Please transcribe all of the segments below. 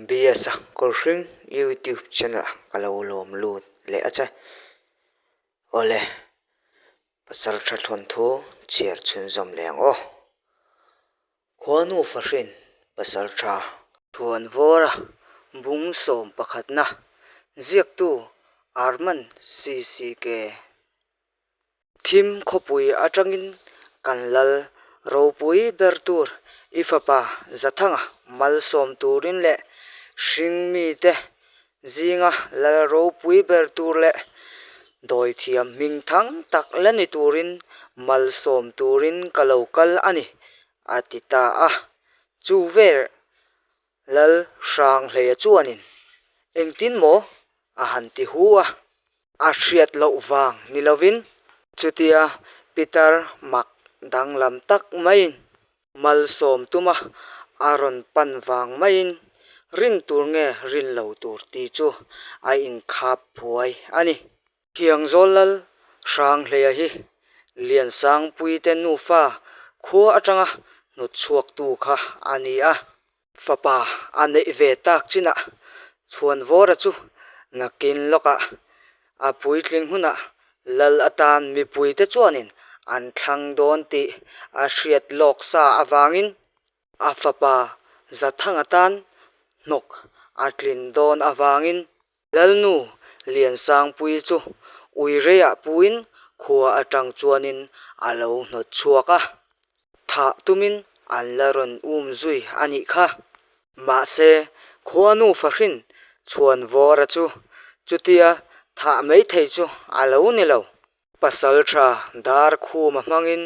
BS-a Kawlhring YouTube channel ah ka lo lawm lut leh a che. Awle, pasal tha thawnthu chhiar chhunzawm leh ang aw. Khuanu fahrin pasal tha. Thuanvawra bung sawm pakhatna ziaktu Arman CCK. Thim khawpui atangin kan lal ropui ber tur i fapa Zathanga malsawm turin leh hringmite zinga lal ropui ber tur leh dawithiam hming thang tak la ni turin malsawm turin ka lo kal a ni, a ti ta a. Chu vel Lal Hranghleia chuanin engtin maw a han ti hu a. A hriat loh vang ni lovin chutia Peter mak danglam tak maiin malsawm tuma a rawn pan vang maiin rin tur nge rin lo tur tih chu a inkhap phuai a ni. Thiangzawl Lal Hranghleia hi Liansangpuite nufa khua atanga hnawtchhuaktu kha a ni a. Fapa a neih ve tak chinah Chhuanvawra chu nakin lawkah a puitling hunah lal atan mipuite chuanin an thlang dawn tih a hriat lawk sa avangin a fapa Zathanga tan hnawk a tlin dawn avangin Lalnu Liansangpuii chu uireiah puin khua atang chuanin a lo hnawt chhuak a, thah tumin an la rawn um zui a nih kha. Mahse, khuanu fahrin Chhuanvawra chu chutia thah mai thei chu a lo ni lo. Pasal tha Darkhuma hmangin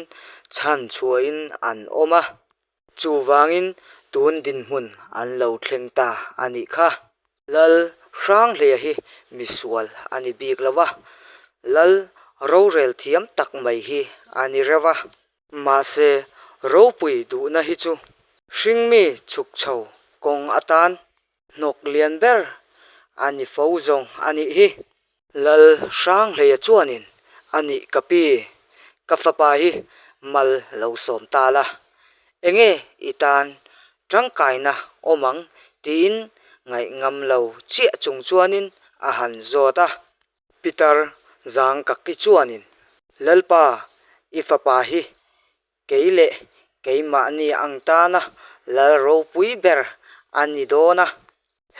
chhan chhuahin an awm a. Chuvangin tun dinhmun an lo thleng ta a nih kha. Lal Hranghleia hi misual a ni bik lo va, Lal rorel thiam tak mai hi a ni reuh a. Mahse, ropui duhna hi chu hringmi chhuk chho kawng atan hnawk lian ber a ni fo zawng a nih hi. Lal Hranghleia chuanin a nih ka pi, ka fapa hi mal lo sawm ta la, enge i tan tangkaina awm ang tiin ngaih ngam lo chiah chung chuanin a han zawt a. Peter Zangkaki chuanin, Lalpa, i fapa hi Kei leh keimahni ang tana lal ropui ber a ni dawn a.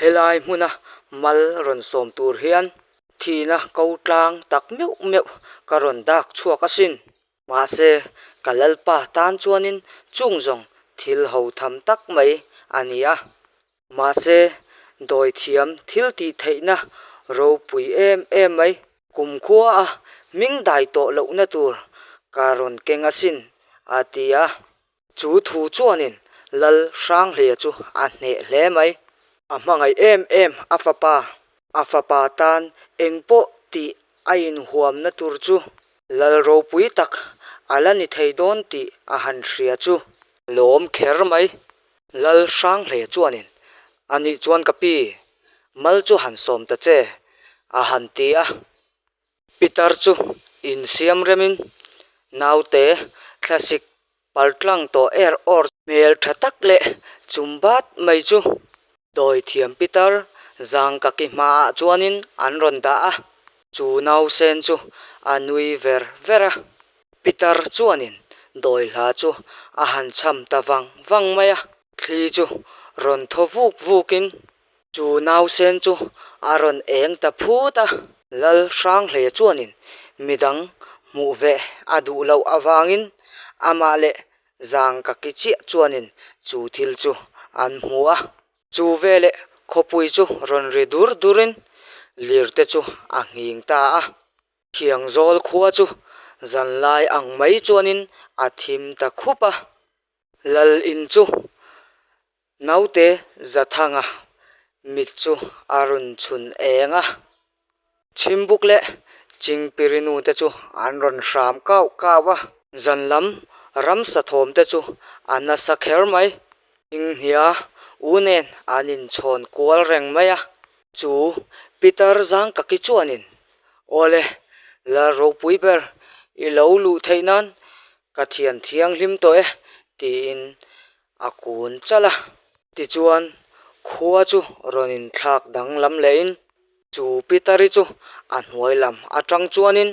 Helai hmuna mal rawn sawm tur hian thihna ko tlang tak meuh meuh ka rawn dak chhuak asin. Mahse, ka lalpa tan chuanin chung zawng thil ho tham tak mai a ni a. Mahse, dawithiam thil tih theihna ropui em em mai. Kumkhua a hming dai tawh lohna tur ka rawn keng asin, a ti a. Chu thu chuanin Lal Hranghleia chu a hneh hle mai. A hmangaih em em a fapa, a fapa tan eng pawh tih a inhuamna tur chu Lal ropui tak a la ni thei dawn tih a han hria chu lawm kher mai. Lal Hranghleia chuanin, A nih chuan ka pi, mal chu han sawm ta che, a han ti a. Pitar chu insiam remin naute thlasik paltlang tawh er awr hmel tha tak leh chum bat mai chu dawithiam pitar zangkaki hmaah chuanin an rawn dah a. Chu nausen chu a nui ver ver a. Pitar chuanin dawi hla chu a han cham ta vang vang mai a. Thli chu rawn thaw vuk vukin chu nausen chu a rawn eng ta phut a. Lal Hranghleia chuanin midang hmuh ve a duh loh avangin amah leh Zangkaki chiah chuanin chu thil chu an hmu a. Chu veleh khawpui chu rawn ri dur durin lirte chu a nghing ta a. Thiangzawl khua chu zanlai ang mai chuanin a thim ta khup a. Lal in chu naute Zathanga mit chu a rawn chhun eng a. Chhimbuk leh Chingpirinu te chu an rawn hram kau kau a. Zan lam ramsa thawm te chu a nasa kher mai. Inghnia u nen an inchhawn kual reng mai a. Chu Peter Zangkaki chuanin, Awle, Lal ropui ber, i lo luh theih nan ka thian thianghlim tawh e, tiin a kun chalh a. Tichuan, Khua chu rawn inthlak danglam lehin chu Pitari chu a hnuai lam atang chuanin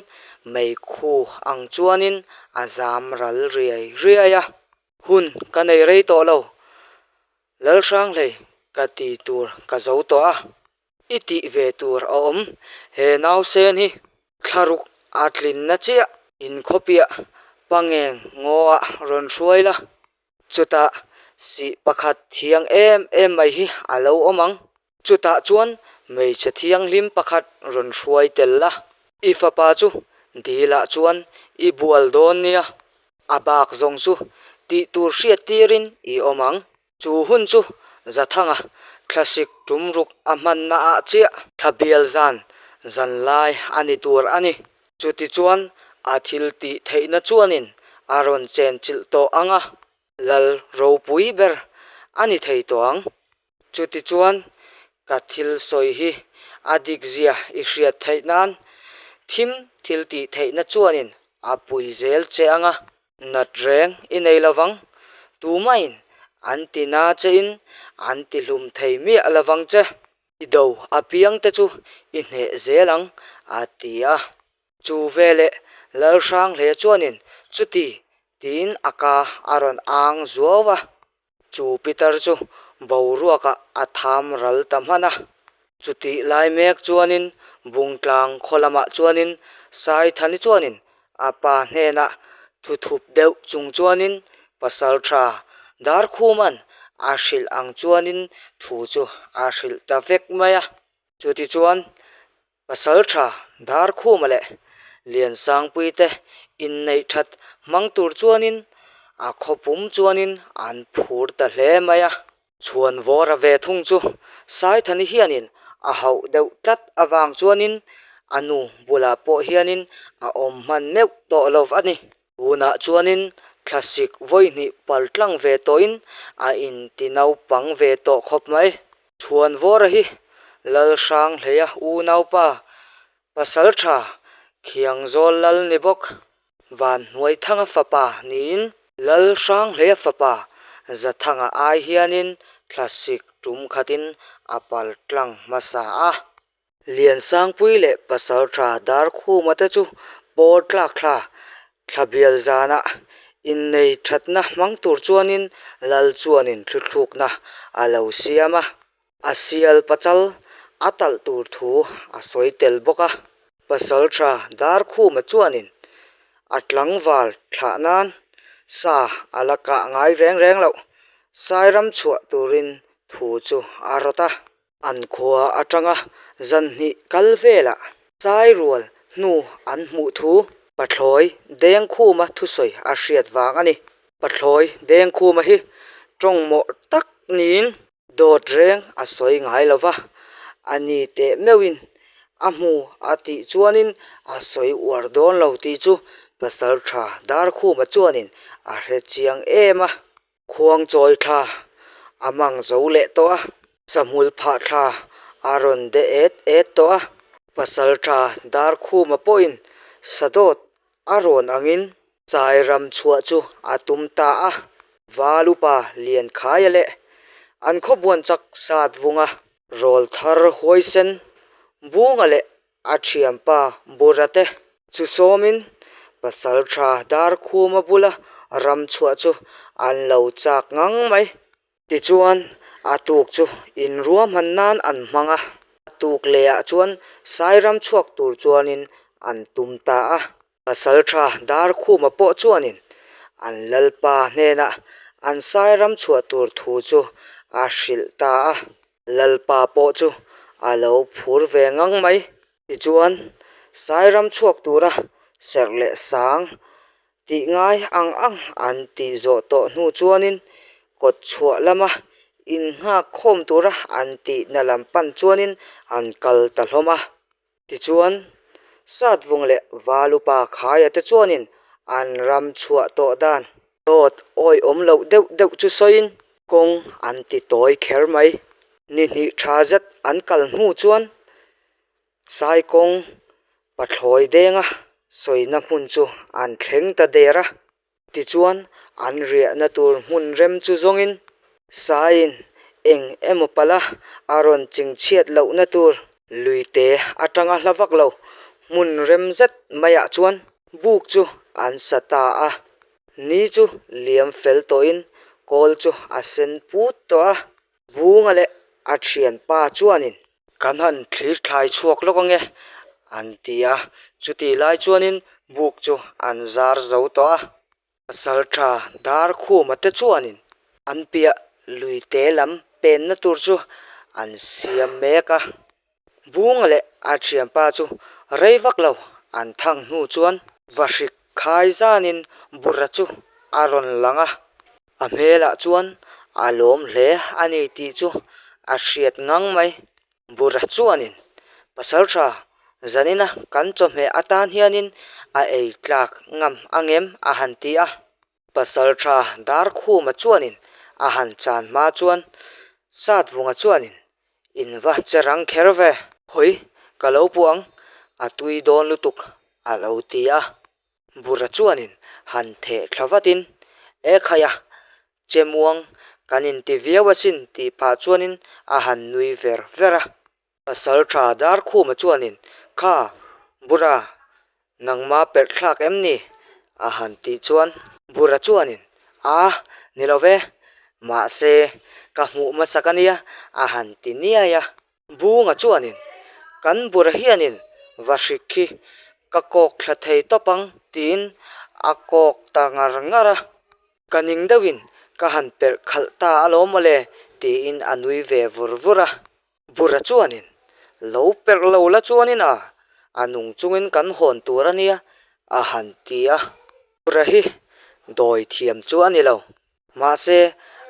meikhu ang chuanin a zam ral riai riai a. Hun ka nei rei tawh lo, Lalhranghlei ka ti tur ka zo tawh a. I tih ve tur a awm, he nausen hi thlaruk a tlinna chiah inkhawpiah pangeng ngaw-ah rawn hruai la. Chutah sih pakhat thiang em em mai hi a lo awm ang. Chutah chuan hmeichhe thianghlim pakhat rawn hruai tel la. I fapa chu dilah chuan i bual dawn nia. A bak zawng chu tih tur hriat tirin i awm ang. Chu hun chu Zathanga thlasik tum ruk a hmanna ah chiah thla bial zan zan lai a ni tur a ni. Chutichuan a thil tih theihna chuanin a rawn chenchilh tawh ang a, lal ropui ber a ni thei tawh ang. Chutichuan ka thil sawi hi a dikzia i hriat theih nan thim thil tih theihna chuanin a pui zel che ang a. Nat reng i nei lovang, tumahin an ti na chein an ti hlum thei miah lovang che. I do apiang te chu i hneh zel ang, a ti a. Chu veleh Lalhranghle chuanin chuti tiin a ka a rawn ang zuau a. Chu Peter chu boruakah a tham ral ta hman a. Chutih lai mek chuanin Bungtlang khaw lamah chuanin Saithani chuanin a pa hnenah thuthup deuh chung chuanin Pasaltha Darkhuma'n a hrilh ang chuanin thu chu a hrilh ta vek mai a. Chutichuan Pasaltha Darkhuma leh Liansangpui te inneih that hmang tur chuanin a khawpum chuanin an phur ta hle mai a. Chhuanvawra ve thung chu Saithani hianin a hauh deuh tlat avang chuanin a nu bulah pawh hianin a awm hman meuh tawh lo a ni. Tunah chuanin thlasik vawihnih pal tlang ve tawhin a inti naupang ve tawh khawp mai. Chhuanvawra hi Lalhranghleia unaupa Pasaltha Khiangzawl lal ni bawk. Vanhnuaithanga fapa niin Lalhranghleia fapa Zathanga ai hianin thlasik tum khatin a pal tlang hmasa a. Liansangpui leh Pasaltha Darkhuma te chu pawl tlak thla thlabial zanah innei thatna hmang tur chuanin Lal chuanin thluthlukna a lo siam a. A sial pachal a talh tur thu a sawi tel bawk a. Pasaltha Darkhuma chuanin a tlangval thlah nan sa a la kah ngai reng reng loh. Sairam chhuah turin thu chu a rawt a. An khua atanga zan hnih kal velah Sairual hnu an hmuh thu Pathlawi Dengkhuma thusawi a hriat vang a ni. Pathlawi Dengkhuma hi tawngmawh tak niin Dawt reng a sawi ngai lo va, a ni teh meuhin a hmu a tih chuanin a sawi uar dawn lo tih chu Pasaltha Darkhuma chuanin a hre chiang em a. Khuangchawi thla a mang zo leh tawh a, sahmul phah thla a rawn de et et tawh a. Pasaltha Darkhuma pawhin sadawt A rawn angin chai ram chhuah chu a tum ta a, Val upa Liankhaia leh an khawbuan chak sat vunga rawl thar huaisen Bunga leh a thianpa Bura te chu sawmin Pasaltha Darkhuma bula ram chhuah chu an lo chak ngang mai. Tichuan, a tuk chu inruahman nan an hmang a, a tuk lehah chuan Sairam chhuak tur chuanin an tum ta a. Pasaltha Darkhuma pawh chuanin an Lalpa hnenah an Sairam chhuah tur thu chu a hrilh ta a. Lalpa pawh chu a lo phur ve ngang mai. Tichuan, Sairam chhuak tura serh leh sang Tih ngai ang ang an tih zawh tawh hnu chuanin kawt chhuah lama innghak khawm tura an tihna lam pan chuanin an kal ta hlawm a. Tichuan, Satvung leh Valupa Khaia te chuanin an ram chhuah tawh dan dawt awihawm loh deuh deuh chu sawiin kawng an ti tawi kher mai. Ni hnih tha zet an kal hnu chuan Saikawng pathlawi denga sawina hmun chu an thleng ta der a, tichuan an riahna tur hmun rem chu zawngin saiin Eng emaw pala a rawn ching chhiat lohna tur luite atanga hla vak lo hmun rem zet maiah chuan buk chu an sa ta a. Ni chu liam fel tawhin kawl chu a sen put tawh a. Bunga leh a thianpa chuanin Kan han thlir thlai chhuak lawk ange an ti a, chutih lai chuanin buk chu an zar zo tawh a. Pasaltha Darkhuma te chuanin an piah luite lam penna tur chu an siam mek a. Bunga leh a thianpa chu rei vak lo an thang hnu chuan vahrik khai zanin bura chu a rawn lang a. A hmelah chuan a lawm hle a ni tih chu a hriat ngang mai. Bura chuanin Pasaltha zanina kan chawhmeh atan hianin a ei tlak ngam angem a han ti a. Pasaltha Darkhuma chuanin a han chan hma chuan Satvunga chuanin In va che rang kher ve. Hawi ka lo puh ang, a tui dawn lutuk a lo ti a. Bura chuanin han theh thla vatin, E khaia, che muang kan inti viau asin tih phah chuanin a han nui ver ver a. Pasal tha Darkhuma chuanin, Kha, Bura, nangma perh thlak em ni? a han tih chuan Bura chuanin, A, ni lo ve, mahse ka hmuh hmasak a nia a han ti niai a. Bunga chuanin, Kan bura hianin vahrik khi ka kawk thla thei tawp ang tiin a kawk ta ngar ngar a. Ka ning deuhin ka han perh khalh ta alawm mawle tiin a nui ve vur vur a. Bura chuanin, Lo perh lo la chuanin a, a nung chungin kan hawn tur a nia a han ti a. Bura hi dawi thiam chu a ni lo. Mahse,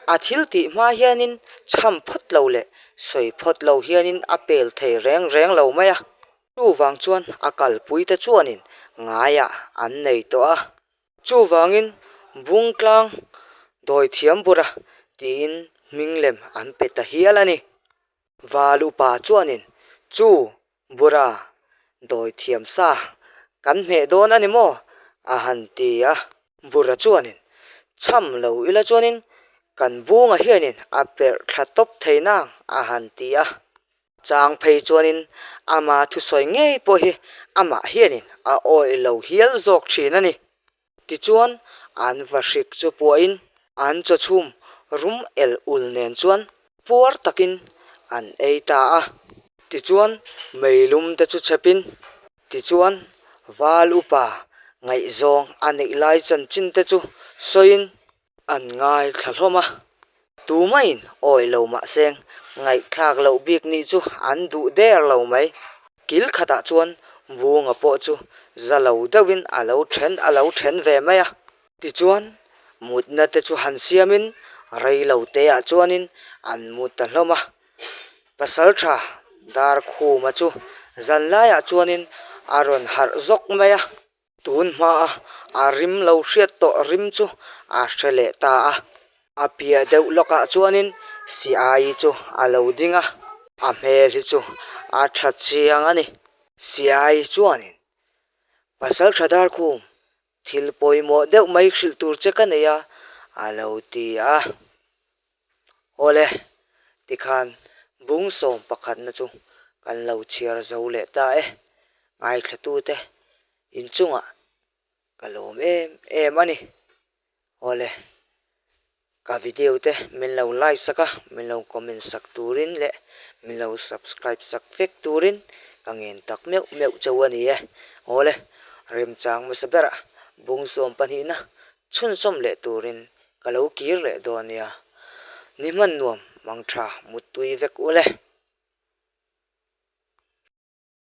a thil tih hma hianin chham phawt lo leh sawi phawt lo hianin a pel thei reng reng lo mai a. Chuvang chuan a kalpuite chuanin ngaiah an nei tawh a. Chuvangin Bungtlang Dawithiam Bura tiin hming lem an pe ta hial a ni. Val upa chuanin chu Bura, dawi thiam sa, kan hmeh dawn a ni maw? a han ti a. Bura chuanin, Chham lo ila chuanin kan bunga hianin a perh thla tawp thei nang, a han ti a. Chang phei chuanin ama thusawi ngei pawh hi amah hianin a awih lo hial zawk thin a ni. Tichuan, an vahrik chu puahin an chawchhum rum el ul nen chuan puar takin an ei ta a. Tichuan, meilum te chu chhepin, tichuan val upa ngaihzawng a neih lai chanchin te chu sawiin An ngaithla hlawm a, tumahin awih lo mahse ngaihthlak loh bik nih chu an duh der lo mai. Kil khatah chuan Bunga pawh chu za lo deuhin a lo then a lo then ve mai a. Tichuan mutna te chu han siamin rei lo teah chuanin an mu ta hlawm a. Pasaltha Darkhuma chu zanlaiah chuanin a rawn harh zawk mai a. Tun hmaa a rim lo hriat tawh rim chu a hre leh ta a. A piah deuh lawkah chuanin Siai chu a lo ding a, a hmel hi chu a tha chiang a ni. Siai chuanin, Pasal tha Darkhum, thil pawimawh deuh mai hrilh tur che ka nei a, a lo ti a. Awle, tikhan bungsawm pakhatna chu kan lo chhiar zo leh ta e. Ngaithlatute inchungah ka lawm em em a ni. Awle, ka video te min lo like sak a, min lo comment sak turin leh min lo subscribe sak vek turin ka ngen tak meuh meuh chauh a ni e. Awle, remchang hmasa berah bungsawm pahnihna chhunzawm leh turin ka lo kir leh dawn nia. Ni hman nuam mang tha muttui vek u le.